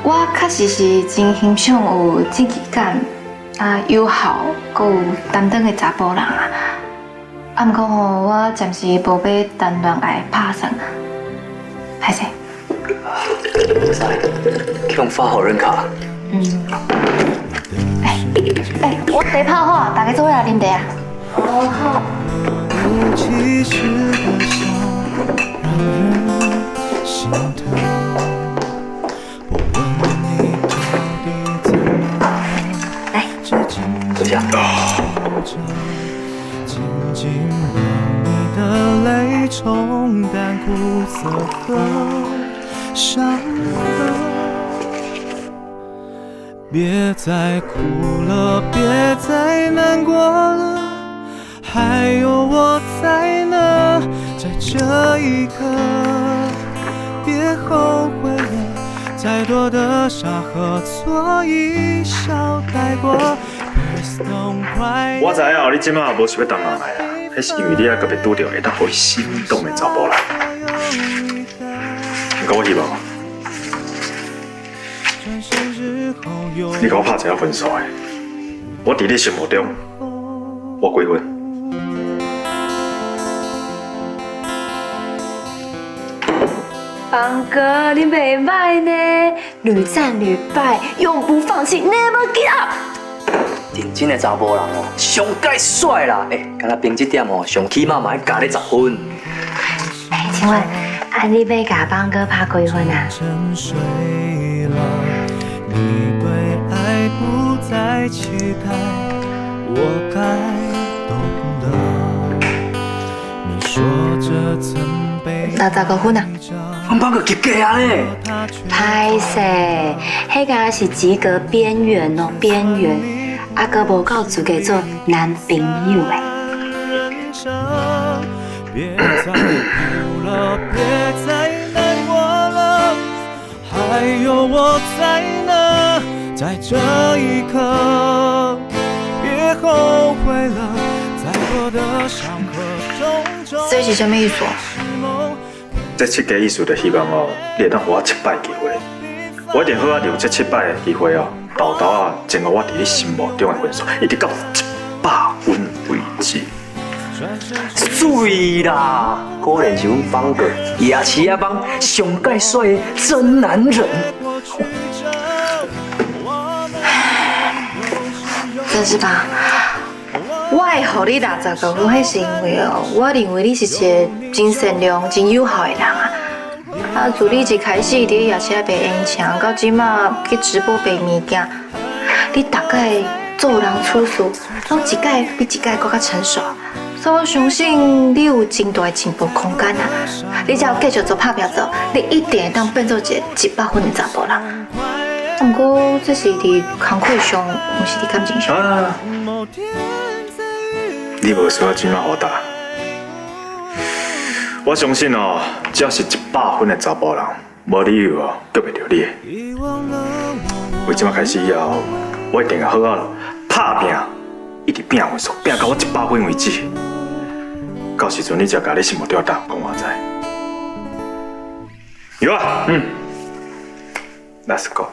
我確實是真欣賞有正義感、啊友好、閣有擔當的查埔人啊。啊，毋過吼，我暫時無欲談戀愛拍算。歹勢。使，去用發好人卡。嗯。欸欸，我茶泡好，大家做伙來啉茶啊。哦，好。哭泣時的笑讓人心疼。不問你到底怎麼了，來，只緊坐下。緊緊緊讓你的淚沖淡苦澀和傷痕。別再哭了，別再難過了，還有我在呢，在這一刻，別後悔了，再多的傻和錯一笑帶過。Please don't cry。我知影你這馬無想欲談戀愛啦，彼是因為你猶閣袂拄著會當予你心動的查埔人。毋過我希望你共我拍一個分數的，我佇你心目中，我幾分？邦哥，你袂䆀呢？屢戰屢敗，永不放棄，Never give up。認真的查埔人哦，上蓋帥啦！欸，敢若憑這點哦，上起碼嘛愛加你10分。欸，請問，啊，你欲共邦哥拍幾分啊？沉睡了，你對愛不再期待，我該懂得。你說着曾被 65分啊！阮邦哥及格啊咧！歹勢，彼個是及格邊緣哦，邊緣，啊閣無夠資格做男朋友的。人生，別再哭了，別再難過了，還有我在呢，在這一刻，別後悔了，再多的傷和種種這是啥物意思？這七個意思就希望哦，你會當予我七擺機會，我一定好好利用這七擺的機會哦，沓沓仔增加我佇你心目中的分數，一直到100分為止。媠啦，果然是阮邦哥，夜市仔幫上蓋帥的真男人。真是吧？我會予你65分，彼是因為哦，我認為你是一個真善良、真友好的人啊。啊，自你一開始佇夜市仔賣煙腸，到這馬去直播賣物件，你逐擺做人處事，攏一擺比一擺閣較成熟。所以我相信你有真大的進步空間啊！你只要繼續做拍拚做，你一定會當變做一個100分的查埔人。毋過這是佇工課上，毋是佇感情上。啊！你無需要這麼回答。我相信哦，只要是100分的查埔人，無理由哦，拒袂著你的。為這馬開始以後，我一定會好好拍拚，一直拚分數，拚到我一百分為止。到時陣你才共你心目中的答案講我知。有啊，嗯，Let's go。